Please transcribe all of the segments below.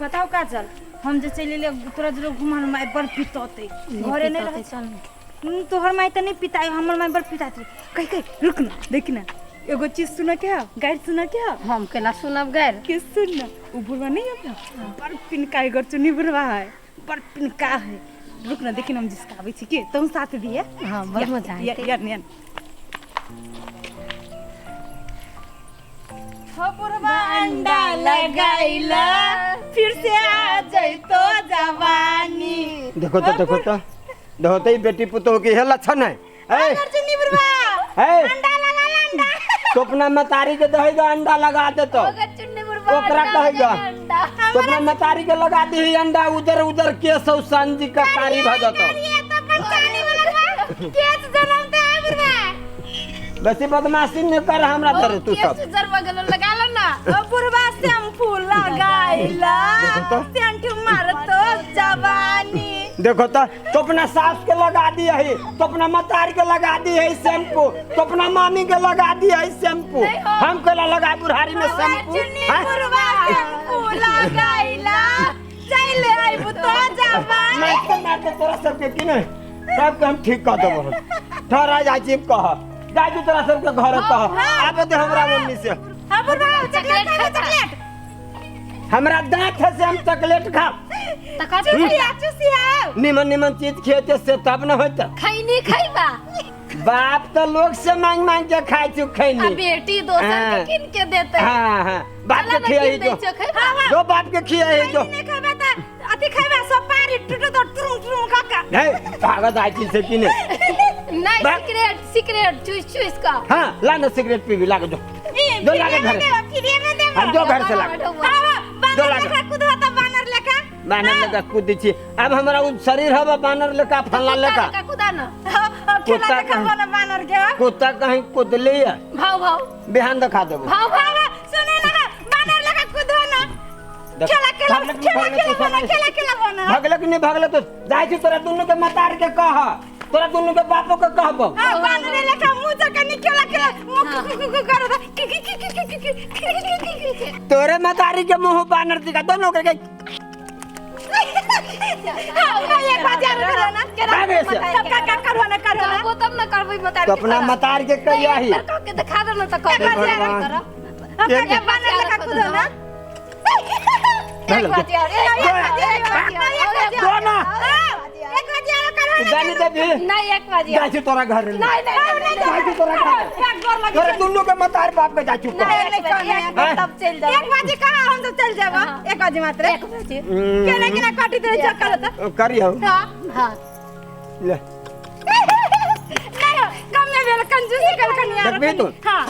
बताओ काजल, हम जे चलि एलियै तोरा जरे घुमल, माय बड़ पितौतै, घरे नहि रहै। चल। तोहर माय तऽ नहि पिताइ, हमर माय बड़ पिताइत रहै। कहि कहि रुक ना, देख ना, एगो चीज सुनऽ के हौ, गारि सुनऽ के हौ? हम केना सुनब गारि? के सुन ना, उ बुढ़वा नहीं है, बड़ पिनका गरचुनी बुढ़वा है, बड़ पिनका है। रुक ना, देखी ना, हम जिसका छी के तुम साथ दिए। हाँ, बड़ मजा आते। यार यार हो बुढ़वा, अंडा लगाइला फिर से आ जइतो जवानी। देखो तो, देखो तो, देखो तो, ई बेटी पुतोह के इहे लक्षण है। ए गरचुनी बुढ़वा, ए अंडा लगा ला अंडा। तो अपना मतारी के दहेगा अंडा लगा दे तो चुन्नी बुढ़वा ओकरा अंडा कहेगा। लगा अंडा। तो अपना मतारी के लगा दी अंडा, उधर उधर केस और सांजी का कारी भ जतो। ये तो पंचानी वाला बा, केस जनमते है बुढ़वा। बेसी बदमाशी नहीं कर हमरा धरे तू सब। केस उजर बगल लगा लो ना। ओ बुढ़वा, शैम्पू लगाइला देखो तो। सेंट मारतो जवानी। देखो तो, तो अपना सास के लगा दी है, तो अपना मतार के लगा दी है शैम्पू, तो अपना मामी के लगा दी है शैम्पू, हम केला लगा बुढ़ारी में शैम्पू? चुन्नी हाँ? बुढ़वा शैम्पू लगाइला चले आइबू तो जवानी। मारते मारते तोरा सबके की नहीं सबके हम ठीक कर देबो। ठहरा जा छी, कह जा तू तोरा सबके घर कह आबे दे हमरा मम्मी से। हाँ बुढ़वा, चॉकलेट खाबे चॉकलेट? हमरा दांत है से हम चॉकलेट खा? त कथी? चुसिया चुसिया। निमन निमन चीज खेते से तब न होता। खैनी खैबा? बाप तो लोग से मांग मांग के खाई छु आ खैनी, बेटी दोसर के हाँ। किन के देते। हाँ हाँ, बाप चला के ना, खियाई किन दै जो छौ खैबा? जो बाप के खियाई जो। नहीं खाबे त अथी खाबे, सुपारी टूटो तो टुरुम टुरुम काका। नहीं पागल आई चीज से की नहीं। नहीं, सिगरेट सिगरेट चूस चूस का। हाँ, ला ना, सिगरेट पीबी लागे जो ई जो लागे घरे। फ्री में देबो? हम जो घर से लागे। हाँ हाँ, जो बानर लागे। लेखा कुदवा त बानर लेखा। बानर लेका कूदी छी, अब हमरा उ शरीर हवा बानर लेका फलना लेका। कुत्ता कुदा ना। हाँ, हाँ, खेला कुत्ता लेखा कहीं- बना बानर के, हाँ। कुत्ता कहीं कुदली है? भाव भाव। बिहान दिखा देबो। भाव हाँ, भाव। हाँ, सुने ना, बानर लेखा कुदवा ना। देख, खेला खेला भागलक खेला भागलक खेला तो बना सब- खेला खेला बना। भगलक नहीं भगलक तो जाइ छी तोरा दुनू के मतार के कह, तोरा दुनू के बापो के कहबो। हाँ, बानर लेखा मुंह से कनी खेला खेला मुंह कु कु कु करो की की की की की की की की की। तोरे मतारी के मुंह बानर दिखा दोनों के। हाँ हाँ, 1000 करो ना। भागे से। तब का का करो ना, करो ना। वो तब ना करबै बता। तो अपना मतार के कहिया ही। कह के दिखा दो ना त कह। भगवान। करो। अब का बानर लेखा कुदो ना। एक बात यार, एक बात यार, एक बात यार। दो ना। 1000 करो ना। जानी देबी? नहीं, एक बात यार। जाइ छी तोरा घर। नहीं नहीं नहीं, नहीं। जाइ छी तोरा घर। एक गोर लगी। तोरा दुनू के मतार बाप के जाइ छी। नहीं, एक बात, एक बात, तब चल जाओ। 1 बजे कहाँ, हम तो चल जाबो 1 बजे मात्र। 1 बजे। केना केना काटी दे चक्कर त। करियो। हाँ। हाँ। ले। नहीं, कम में भेल, कंजूसी कर कनिया। देखबी तू? हाँ।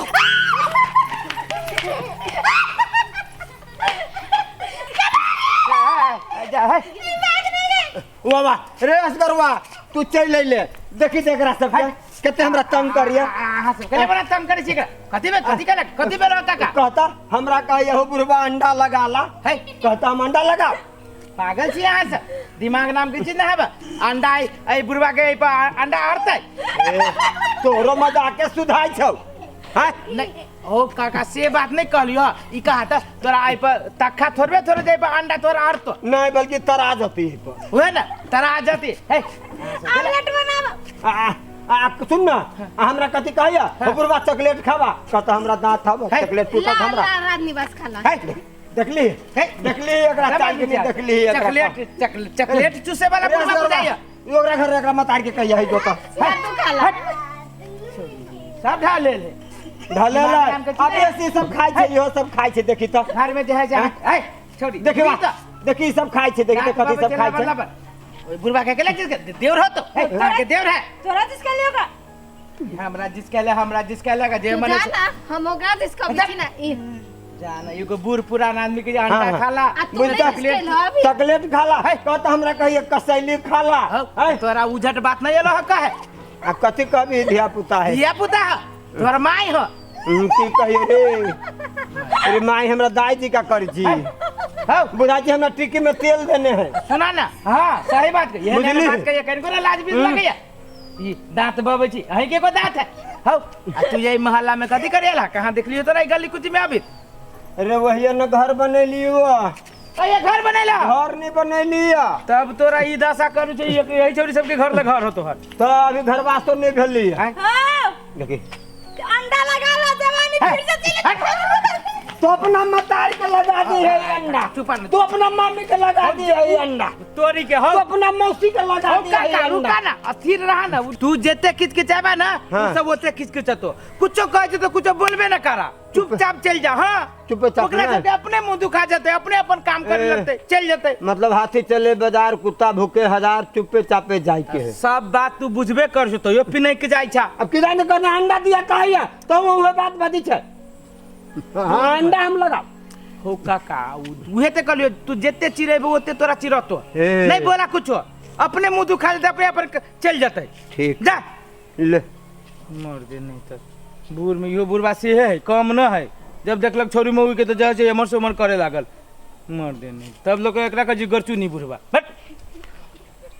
जा है वाह वाह रे असगरवा, तू चल ले ले, देखी देख रहा सब कते हमरा तंग करिए। अहाँ सब कले बड़ा तंग करै छी एकरा। कथी में कथी कहलक, कथी में रह काका? कहता हमरा कहे हो बुढ़वा अंडा लगा ला। है। कहता हम अंडा लगा। पागल छी अहाँ सब, दिमाग नाम के चीज ना हब। अंडा एहि बुढ़वा के एहि पर अंडा अड़तै? ए, तोरो मजाक के सुधाई छौ हैं? नहीं ओ काका, से बात नहीं कहलियो। ई कहा त तोरा एहि पर तक्खा थोड़बे थोड़े जाय पर अंडा तोरा अड़तो। नहीं, बल्कि तरा जती है पर। उहे ना, तरा जती है। ऑमलेट बनाब। आ, आ, सुन ना, आ, हमरा कथी कहिया हो बुढ़वा, चॉकलेट खावा? कहता हमरा दांत हब चॉकलेट टूटत ला हमरा। ला, रात निवास खाला। है, देखली है। देखली एकरा चाल के नहीं देखली एकरा। चॉकलेट चॉकलेट चॉकलेट चूसे वाला अरे बुढ़वा असगरवा, बुझाइया। ओकरा घर एकरा मतार के कहिया है जोता। ला, तू खाला। सब ढाले ले। ढले ला। नाम के अब ऐसे सब खाइ छै, इहो सब खाइ छै, देखी त। घर में जे है जे है छोड़ी। देखी बा, देखी ई सब खाइ छै, देखी त कथी सब खाइ छै। ओइ बुढ़वा के केला चीज के देवर हो तो है, तार के देवर है। तोरा जिसका लियोगा। हमरा जिसके ले, हमरा जिसके लगा जे तू मने। जा ना, हम ओकरा जिसका बिछी ना ई। जाना एगो बूढ़ पुरान आदमी के जे अंडा हाँ, हाँ। खाला। आ तू बुझता नहीं जिसके लबी। चॉकलेट खाला कहता हमरा कहिए कसैली खाला। हौ, हैं? तोरा उझट बात नहीं एलो है कहे। आ कथी कभी धिया पुता है। धिया पुता हो, तोहर माई हो। की कहिए रे, अरे माई, हमरा दाई जी का कर जी। हौ। बुझा जी हमरा टिक्की में तेल देने है। सुना ना, हाँ सही बात कही। बुझली? बात कहिए कनिको ना लाज बीज लगैया। ई दांत बबै छी, अहीं के को दांत है हौ? आ तू यही मोहल्ला में कथी करेला? कहाँ देखलियो तोरा ई गली कुची में अभी? अरे वही न घर बनेली वो, ये घर बनेला घर नहीं बनैली है। तब तोरा ई दशा करू छै यही छौरी सबके घर ल घर हो तोहर। तो अभी घर वास्तो नहीं भेली है। हाँ देखी अंडा लगा ला जवानी फिर से चली। तो अपना मतार के लगा दी है अंडा। चुप ना। तो अपना मामी के लगा दी है अंडा। तोरी के हो तो अपना मौसी के लगा हो दी है काका अंडा। रुका ना, अस्थिर रहा ना। तू जेते किचकिचाबे ना हाँ। उ सब ओते किचकिचतो। कुछो कहै छै तो कुछो बोलबे ना करा, चुपचाप चल जा। हाँ चुपचाप ओकरा ना। सबके अपने मुंह दुखा जते, अपने अपन काम करे ए। लगते, चल जते। मतलब हाथी चले बाजार कुत्ता भूखे हजार, चुपे चापे जाए के है। सब बात तू बुझबे कर तो यो पिनै के जाय छा। अब किधर ने करना अंडा दिया कही है तो वो उहे बात बदी छे। हाँ अंडा हम लगाओ। हो काका उहे ते कहलियो तू जेते चिरेबे ओते तोरा चिरतो। ए। नहीं बोला कुछो, अपने मुंह दुखा जते, अपने अपन चल जते। ठीक जा ले मर दे नहीं तो बूढ़ में इहो बुढ़बा से है कम न है। जब देखलक छोरी मौगी के तो जाइ छै एमहर से ओमहर करे लागल। मर दे नहीं तब लोग एकरा के जिगरचू नहीं बुढ़बा। बट